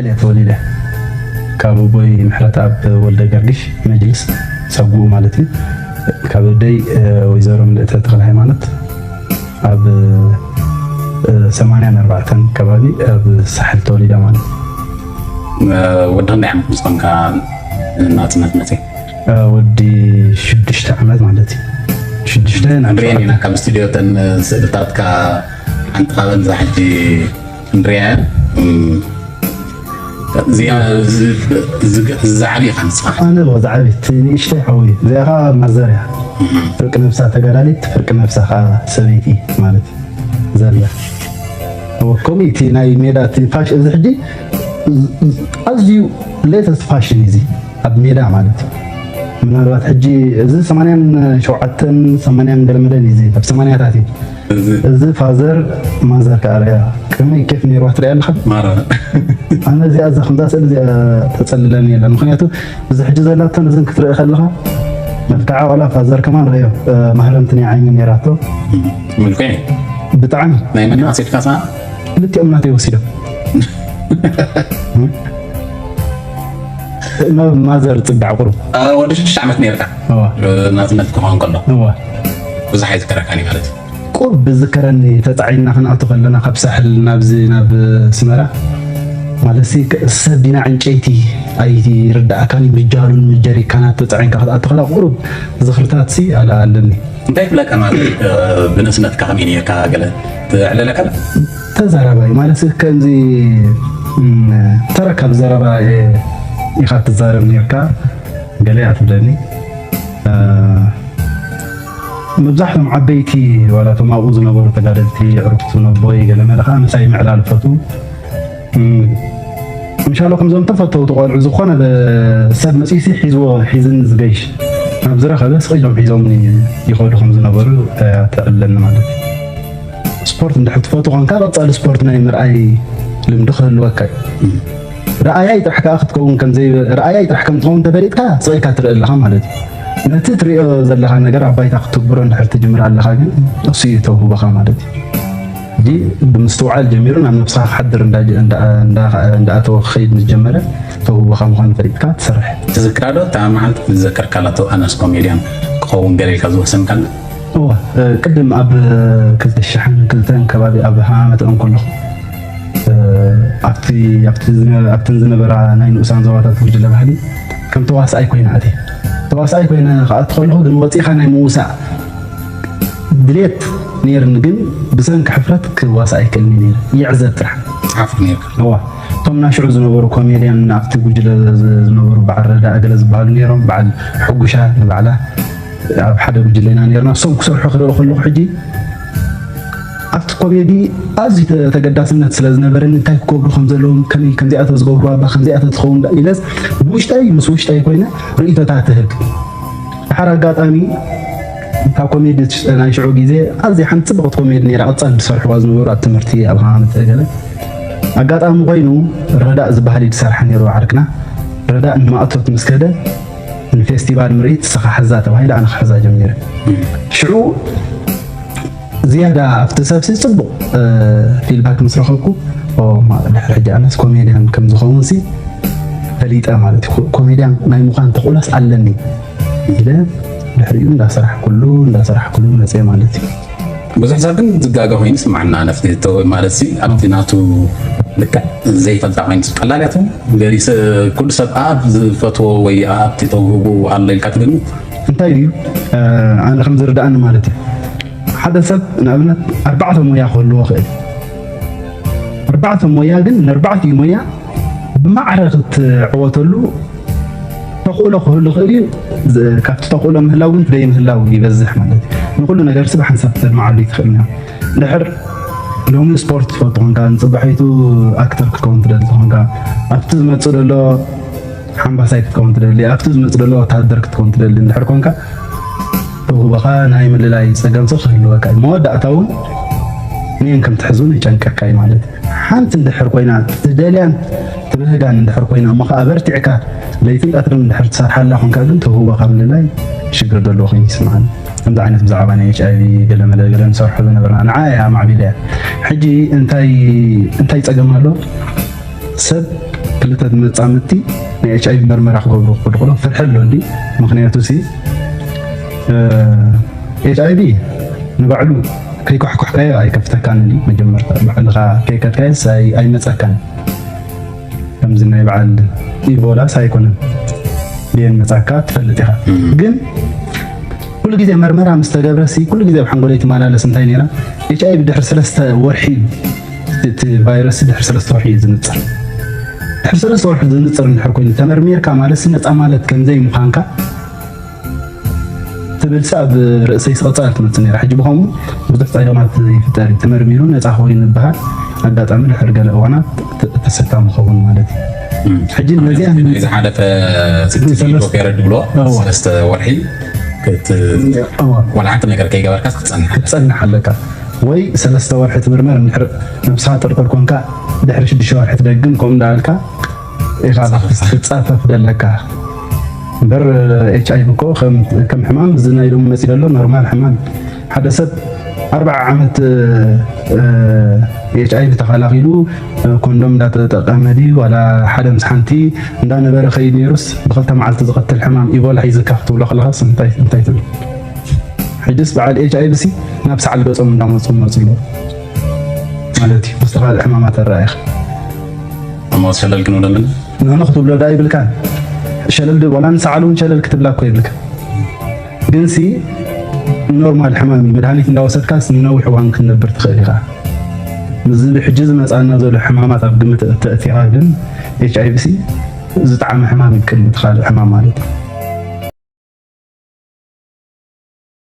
እያ ተወሊደ። ካብ ኣቦይ ምሕረተኣብ ወልደ ገርጊሽ መጅልስ ሰጉኡ ማለት እዩ። ካብ ኣደይ ወይዘሮ ምልእተ ተኽለ ሃይማኖት ኣብ ሰማንያን ኣርባዕተን ከባቢ ኣብ ሳሕል ተወሊዳ ማለት እዩ። ወዲ ክንደይ ዓመት ምስ ኮንካ ናፅነት መፅእ? ወዲ ሽዱሽተ ዓመት ማለት እዩ። ሽዱሽተ ናብ ንሪኤን ኢና ካብ ስቱድዮ ተን ስእልታትካ ሓንቲ ካብን እዛ ሕጂ ንሪኣ ዝዓብኻ ንስኻ። ኣነ ዛዕቢ እቲ ንእሽተይ ሓወይ እዚኣ ከዓ ማዘር እያ። ፍርቂ ነብሳ ተጋዳሊት ፍርቂ ነብሳ ከዓ ሰበይቲ ማለት ዘላ። ከምኡ እቲ ናይ ሜዳ እቲ ፋሽ እዚ ሕጂ ኣዝዩ ሌተስት ፋሽን እዚ ኣብ ሜዳ ማለት እዩ። ምናልባት ሕጂ እዚ ሰማንያን ሸውዓተን ሰማንያን ገለመለን እዩ ኣብ ሰማንያታት እዩ። እዚ ፋዘር ማዘር ከዓ ርያ ከመይ ኬፍ ነይርዋ ትሪኣ ኣለኻ። ማራ ኣነ እዚኣ እዛ ከምዛ ስእሊ እዚኣ ተፀልለኒ የለን። ምክንያቱ እዚ ሕጂ ዘላቶ ነዘን ክትርኢ ከለኻ መልክዓ ዋላ ፋዘር ከማን ርዮ ማህረምቲ ናይ ዓይኒ ነይራቶ። ምልኩ ብጣዕሚ ናይ መን ሓሲድካ ሰ ክልቲኦም ናተይ ወሲዶም ናብ ማዘር ፅጋዕ ቁሩብ ወዲ ሽዱሽተ ዓመት ነርካ እዋ ናፅነት ክኸውን ከሎ እዋ ብዙሕ ኣይዝከረካን እዩ ማለት እዩ። ቁሩብ ብዝከረኒ ተፃዒንና ክንኣቱ ከለና ካብ ሳሕል ናብዚ ናብ ስመራ ማለት ሲ ሰብ ዲና ዕንጨይቲ ኣይርዳእካን እዩ። ምጃሉን ምጀሪካናት ተፃዒንካ ክትኣቱ ከላ ቁሩብ ዝኽርታት ሲ ኣለ ኣለኒ። እንታይ ትብለካ ማለት ብንእስነትካ ከመይ ነርካ ገለ ትዕለለካ? ተዛራባይ ማለት ሲ ከምዚ እም፣ ተረካብ ዘረባ እ፣ ኢኻ ትዛረብ ነርካ ገለ እያ ትብለኒ። እ፣ መብዛሕቶም ዓበይቲ ዋላ እቶም ኣብኡ ዝነበሩ ተጋደልቲ ዕሩክቱ ነቦይ ገለ መለ ከዓ ምሳይ ምዕላል ፈትዉ። እም፣ ምሻሎ ከምዞም ተፈተውቲ ቆልዑ ዝኾነ ብ-፣ ሰብ መፂሲ ሒዝዎ ሒዝን ዝገይሽ ናብ ዝረኸበ ስቕ ኢሎም ሒዞም ይኸዱ ከም ዝነበሩ እያ ተዕብለኒ ማለት እዩ። ስፖርት እንድሕር ትፈቱ ኮንካ ቀፃሊ ስፖርት ናይ ምርኣይ ልምዲ ክህልወካ እዩ። ረኣያይ ጥራሕ ከዓ ክትከውን ከምዘይ ረኣያይ ጥራሕ ከም ትኸውን ተፈሊጥካ ስቕ ኢልካ ትርኢ ኣለኻ ማለት እዩ። ነቲ ትሪኦ ዘለኻ ነገር ኣብ ባይታ ክትግብሮ እንድሕር ትጅምር ኣለኻ ግን እሱ እዩ ተውህቦኻ ማለት እዩ። ሕጂ ብምስትውዓል ጀሚሩ ናብ ነብስኻ ክሓድር እንዳ- እንዳ- እንዳ- እንዳኣተወ ክኸይድ ምስ ጀመረ ተውህቦኻ ምዃኑ ፈሊጥካ ትሰርሕ። ትዝክራ ዶ እታ መዓልቲ ክትዘከርካ ላቶ ኣነስ ኮሜድያን ክኸውን ገለ ኢልካ ዝወሰንካላ? እዋ እ፣ ቅድም ኣብ ክልተ ሽሕን ክልተን ከባቢ ኣብ ሃማመተ እንከለኹ እ፣ ኣብቲ ኣብቲ ዝነ- ኣብተን ዝነበራ ናይ ንኡሳን ዞባታት ጉጅለ ባህሊ ከም ተዋሳኣይ ኮይነ ኣትየ። ተዋሳኣይ ኮይነ ክኣቱ ከለኹ ግን ወፂእኻ ናይ ምውሳእ ድሌት ነይርኒ ግን ብሰንኪ ሕፍረት ክዋሳእ ኣይክእልን ነይረ ይዕዘብ ጥራሕ። ሓፍር ነርካ እዋ እቶም ናሽዑ ዝነበሩ ኮሜድያን ኣብቲ ጉጅለ ዝ- ዝነበሩ በዓል ረዳእ ገለ ዝበሃሉ ነይሮም። በዓል ሕጉሻ ንባዕላ ኣብ ሓደ ጉጅለ ኢና ነርና። እሶም ክሰርሑ ክርኢ ከለኹ ሕጂ ኣብቲ ኮሜዲ ኣዝዩ ተ- ተገዳስነት ስለ ዝነበረኒ እንታይ ክገብሩ ከም ዘለዎም ከመይ ከምዚኣ ተዝገብሩ ኣባ ከምዚኣ ተትኸውን ዳ ኢለስ ብውሽጠይ ምስ ውሽጠይ ኮይነ ርእይቶታት ትህብ። ድሓር ኣጋጣሚ እታ ኮሜዲ ናይ ሽዑ ግዜ ኣዝያ ሓንቲ ፅብቕቲ ኮሜዲ ነይራ። ቀፃሊ ዝሰርሕዋ ዝነበሩ ኣብ ትምህርቲ ኣብ ሃማመት ገለ ኣጋጣሚ ኮይኑ ረዳእ ዝበሃል እዩ ዝሰርሓ ነይሩ ዓርክና። ረዳእ ንማእቶት ምስ ከደ ንፌስቲቫል ምርኢት ንስኻ ሓዛ ተባሂለ ኣነ ክሕዛ ጀሚረ። ሽዑ ዝያዳ ኣብቲ ሰብሲ ፅቡቕ ፊድባክ ምስ ረኸብኩ ድሕሪ ሕጂ ኣነስ ኮሜድያን ከም ዝኸውን ሲ ፈሊጠ ማለት እዩ። ኮሜድያን ናይ ምዃን ተኽእሎስ ኣለኒ ኢለ ድሕሪኡ እንዳሰራሕኩሉ እንዳሰራሕኩሉ መፅአ ማለት እዩ። ብዙሕ ሰብ ግን ዝጋገ ኮይኑ ይስምዓና ነፍቲ ማለት ሲ ኣብቲ ናቱ ልክዕ ዘይፈልጣ ኮይኑ ቀላል እያ ትኸውን። ኩሉ ሰብ ኣብ ዝፈትዎ ወይ ኣብቲ ተውህቡ ኣሎ ኢልካ ትግምት እንታይ ድዩ? ኣነ ከም ዝርድኣኒ ማለት እዩ ሓደ ሰብ ንኣብነት ኣርባዕተ ሞያ ክህልዎ ክእል ኣርባዕተ ሞያ ግን ንኣርባዕቲኡ ሞያ ብማዕረ ክትዕወተሉ ተኽእሎ ክህሉ ክእል እዩ። ካብቲ ተኽእሎ ምህላው ግን ዘይምህላው ይበዝሕ ማለት እዩ። ንኩሉ ነገር ሲ ብሓንሳብ ተልምዓሉ ይትኽእል ኢና። ድሕር ሎሚ ስፖርት ትፈቱ ኮንካ ንፅባሒቱ ኣክተር ክትከውን ትደሊ ተኾንካ ኣብቲ ዝመፅእ ዘሎ ሓምባሳይ ክትከውን ትደሊ ኣብቲ ዝመፅእ ዘሎ ወታሃደር ክትከውን ትደሊ እንድሕር ኮንካ ተውህቦኻ ናይ ምልላይ ፀገም ሲ ክህልወካ እዩ። መወዳእታ እውን መን ከም ትሕዙን ይጨንቀካ እዩ ማለት እዩ። ሓንቲ እንድሕር ኮይና ትደልያን ትብህጋን እንድሕር ኮይና እሞ ከዓ በርቲዕካ ለይትን ቀትርን እንድሕር ትሰርሓላ ኮንካ ግን ተውህቦኻ ምልላይ ሽግር ዘለዎ ኮይኑ ይስምዓኒ። ከምዚ ዓይነት ብዛዕባ ናይ ኤች ኣይ ቪ ገለመለ ገለ ንሰርሖ ዝነበርና ንዓ እያ ኣማዕቢላ እያ። ሕጂ እንታይ እንታይ ፀገም ኣሎ? ሰብ ክልተ መጻምድቲ ናይ ኤች ኣይ ቪ መርመራ ክገብሩ ክድቕሎም ፍርሒ ኣሎ እንዲ። ምኽንያቱ ሲ ኤች ኣይ ቪ ንባዕሉ ከይኳሕኳሕካዮ ኣይከፍተካን እንዲ። መጀመርታ ባዕልኻ ከይከድካዮስ ኣይ- ኣይመጸካን። ከምዚ ናይ በዓል ኢቦላስ ኣይኮነን። ብየን መጻካ ትፈልጥ ኢኻ። ግን ኩሉ ግዜ መርመራ ምስ ተገብረሲ ኩሉ ግዜ ኣብ ሓንጎለይ ትመላለስ እንታይ ነይራ? ኤች ኣይ ቪ ድሕሪ ሰለስተ ወርሒ እዩ። እቲ ቫይረስ ድሕሪ ሰለስተ ወርሒ እዩ ዝንጽር። ድሕሪ ሰለስተ ወርሒ ዝንጽር እንድሕር ኮይኑ ተመርሚርካ ማለት ነጻ ማለት ከምዘይ ምዃንካ ትብል ሲ ኣብ ርእሰይ ስቕጻል ትመጽእ ነይራ። ሕጂ ብኸምኡ ብዙሕ ጸገማት ይፍጠር እዩ። ተመርሚሩ ነጻ ኮይኑ ይበሃል። ኣጋጣሚ ድሕሪ ገለ እዋናት ተ- ተሰካሚ ኸውን ማለት እዩ። ሕጂ ነዚኣ ዝሓለፈ ፔረድ ብሎ ሰለስተ ወርሒ ወላ ሓንቲ ነገር ከይገበርካ ክትጸንሕ ክትጸንሕ ኣለካ። ወይ ሰለስተ ወርሒ ትምርመር፣ እንድሕር ነብስኻ ጥርጥር ኮንካ ድሕሪ ሽዱሽተ ወርሒ ትደግም፣ ከምኡ እንዳበልካ ኢኻ ክትጻፈፍ ደለካ። እምበር ኤች ኣይ ቪ እኮ ከም ከም ሕማም እዚ ናይ ሎሚ መጺእ ዘሎ ኖርማል ሕማም። ሓደ ሰብ ኣርባዓ ዓመት ኤች ኣይ ቪ ተኸላኺሉ ኮንዶም እንዳተጠቀመ ድዩ ዋላ ሓደ ምስ ሓንቲ እንዳነበረ ከይድ ነይሩስ ብክልተ መዓልቲ ዝቐትል ሕማም ኢቦላ ሒዝካ ክትብሎ ከለኻስ እንታይ እንታይ ትብል? ሕጅስ በዓል ኤች ኣይ ቪ ሲ ናብ ሰዓል ገጾም እንዳመጹ መጹ ኣለዉ ማለት እዩ። ምስ ካልእ ሕማማት ኣረኣይኻ እሞ ሸለል ክንብለምን ንሕኑ ክትብሎ ዳ ይብልካን። ሸለል ድ- ዋላ ንሰዓል እውን ሸለል ክትብላ እኮ ይብልካ። ግን ሲ ኖርማል ሕማም እዩ። መድሃኒት እንዳወሰድካስ ንነዊሕ እዋን ክትነብር ትኽእል ኢኻ። ምስዚ ሕጂ ዝመጻና ዘሎ ሕማማት ኣብ ግምት እተእቲኻ ግን ኤች ኣይ ቪ ሲ ዝጠዓመ ሕማም እዩ ቅድሚ እቲ ካልእ ሕማም ማለት እዩ።